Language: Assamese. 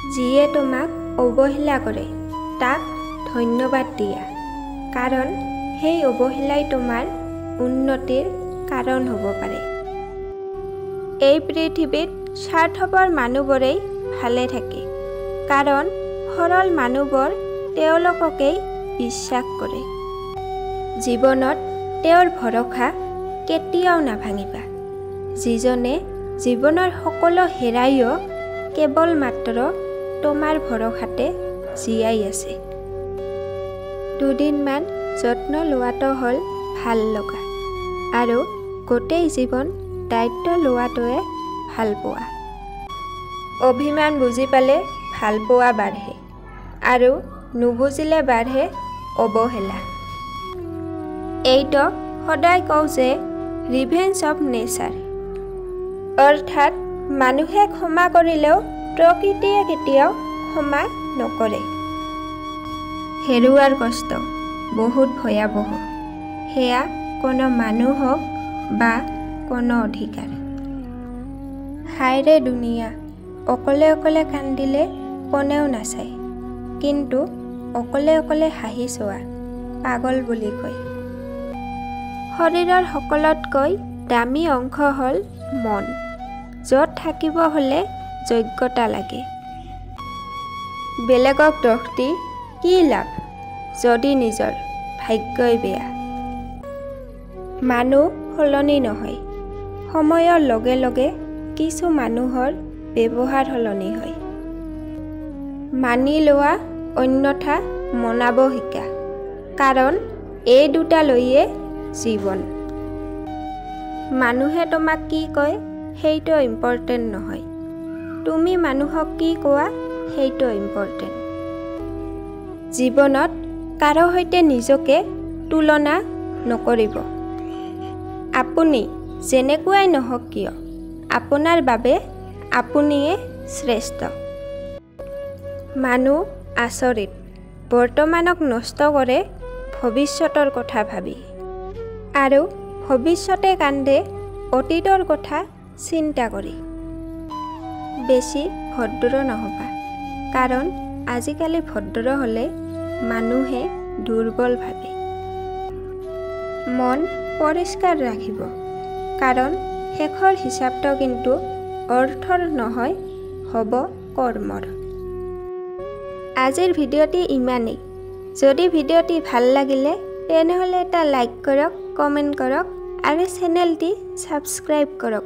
যিয়ে তোমাক অৱহেলা কৰে তাক ধন্যবাদ দিয়া, কাৰণ সেই অৱহেলাই তোমাৰ উন্নতিৰ কাৰণ হ'ব পাৰে। এই পৃথিৱীত স্বাৰ্থপৰ মানুহবোৰেই ভালে থাকে, কাৰণ সৰল মানুহবোৰ তেওঁলোককেই বিশ্বাস কৰে। জীৱনত তেওঁৰ ভৰসা কেতিয়াও নাভাঙিবা, যিজনে জীৱনৰ সকলো হেৰাইও কেৱল মাত্ৰ তোমাৰ ভৰসাতে জীয়াই আছে। দুদিনমান যত্ন লোৱাটো হ'ল ভাল লগা আৰু গোটেই জীৱন দায়িত্ব লোৱাটোৱে ভাল পোৱা। অভিমান বুজি পালে ভালপোৱা বাঢ়ে আৰু নুবুজিলে বাঢ়ে অৱহেলা। এইটো সদায় কওঁ যে ৰিভেঞ্জ অফ নেচাৰ, অৰ্থাৎ মানুহে ক্ষমা কৰিলেও প্ৰকৃতিয়ে কেতিয়াও ক্ষমা নকৰে। হেৰুৱাৰ কষ্ট বহুত ভয়াৱহ, সেয়া কোনো মানুহ হওক বা কোনো অধিকাৰ। হায়ৰে দুনিয়া, অকলে অকলে কান্দিলে কোনেও নাচায়, কিন্তু অকলে অকলে হাঁহি চোৱা পাগল বুলি কয়। শৰীৰৰ সকলোতকৈ দামী অংশ হ'ল মন, য'ত থাকিব হ'লে যোগ্যতা লাগে। বেলেগক দোষ দি কি লাভ যদি নিজৰ ভাগ্যই বেয়া। মানুহ সলনি নহয়, সময়ৰ লগে লগে কিছু মানুহৰ ব্যৱহাৰ সলনি হয়। মানি লোৱা অন্যথা মনাব শিকা, কাৰণ এই দুটা লৈয়ে জীৱন। মানুহে তোমাক কি কয় সেইটো ইম্পৰ্টেণ্ট নহয়, তুমি মানুহক কি কোৱা সেইটো ইম্পৰ্টেণ্ট। জীৱনত কাৰো সৈতে নিজকে তুলনা নকৰিব। আপুনি যেনেকুৱাই নহওক কিয়, আপোনাৰ বাবে আপুনিয়ে শ্ৰেষ্ঠ। মানুহ আচৰিত, বৰ্তমানক নষ্ট কৰে ভৱিষ্যতৰ কথা ভাবি, আৰু ভৱিষ্যতে কান্দে অতীতৰ কথা চিন্তা কৰি। বেছি ভদ্ৰ নহ'বা, কাৰণ আজিকালি ভদ্ৰ হ'লে মানুহে দুৰ্বল ভাবে। মন পৰিষ্কাৰ ৰাখিব, কাৰণ শেষৰ হিচাপটো কিন্তু অৰ্থৰ নহয়, হ'ব কৰ্মৰ। আজিৰ ভিডিঅ'টি ইমানেই। যদি ভিডিঅ'টি ভাল লাগিলে তেনেহ'লে এটা লাইক কৰক, কমেণ্ট কৰক আৰু চেনেলটি ছাবস্ক্ৰাইব কৰক।